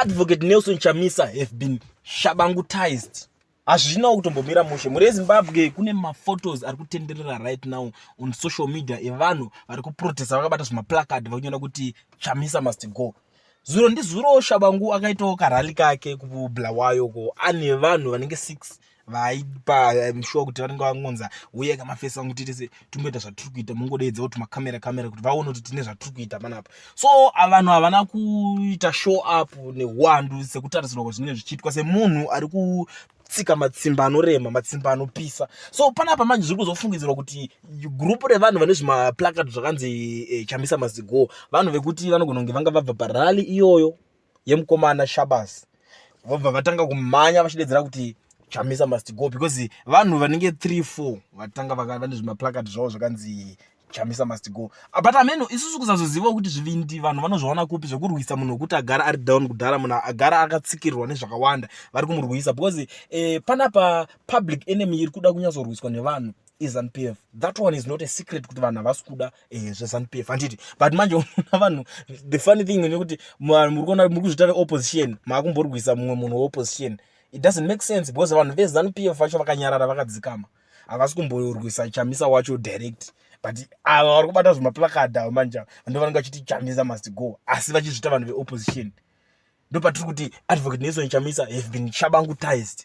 Advocate Nelson Chamisa have been shabangutized. Hazvinawo kutombomira mushe. Mhuri yeZimbabwe, kune maphotos ari kutenderera right now on social media evanhu vari kuprotesta vakabata zvimaplacard, vakunyora kuti "Chamisa must go." Zuro ndizuro Shabangu akaitawo karally kake kuBulawayo ko, ane vanhu vanenge 6 vaipa mushuwa kuti vanenge vangonza uye kamafesi angu tiite se tingoita zvatiri kuita, mungodeedza kuti makamera kamera kuti vaone kuti tine zvatiri kuita panapa. So vanhu havana kuita show up neuwandu sekutarisirwa kwazvinenge zvichiitwa semunhu ari kutsika matsimba anorema, matsimba anopisa. So panapa manje zviri kuzofungidzirwa kuti gurupu revanhu vane zvimaplacard zvakanzi "Chamisa must go", vanhu vekuti vanogona kunge vanga vabva parally iyoyo yemukomana Shabas, vobva vatanga kumhanya vachidedzera kuti "Chamisa must go", because vanhu vanenge 3 4 vatanga vane zvimaplacard zvavo zvakanzi "Chamisa must go". But ameno isusu kusazozivawo kuti zvivindi vanhu vanozviwana kupi zvekurwisa munhu wekuti agara ari down kudhara, munhu agara akatsikirwa nezvakawanda, vari kumurwisa because panapa public enemy iri kuda kunyatsorwiswa nevanhu iZANU PF. That one is not a secret kuti vanhu havasi kuda zveZANU PF, handiti? But manje unoona vanhu, the funny thing nekuti muri kuona muri kuzvita veopposition maakumborwisa mumwe munhu weopposition. It doesn't make sense because vanhu veZANU PF vacho vakanyarara, vakadzikama, havasi kumborwisa Chamisa wacho direct, but ava vari kubata zvimaplacard ava manje ndo vanenge vachiti "Chamisa must go", asi vachizvita vanhu veopposition. Ndo patiri kuti Advocate Nelson Chamisa have been shabangutized.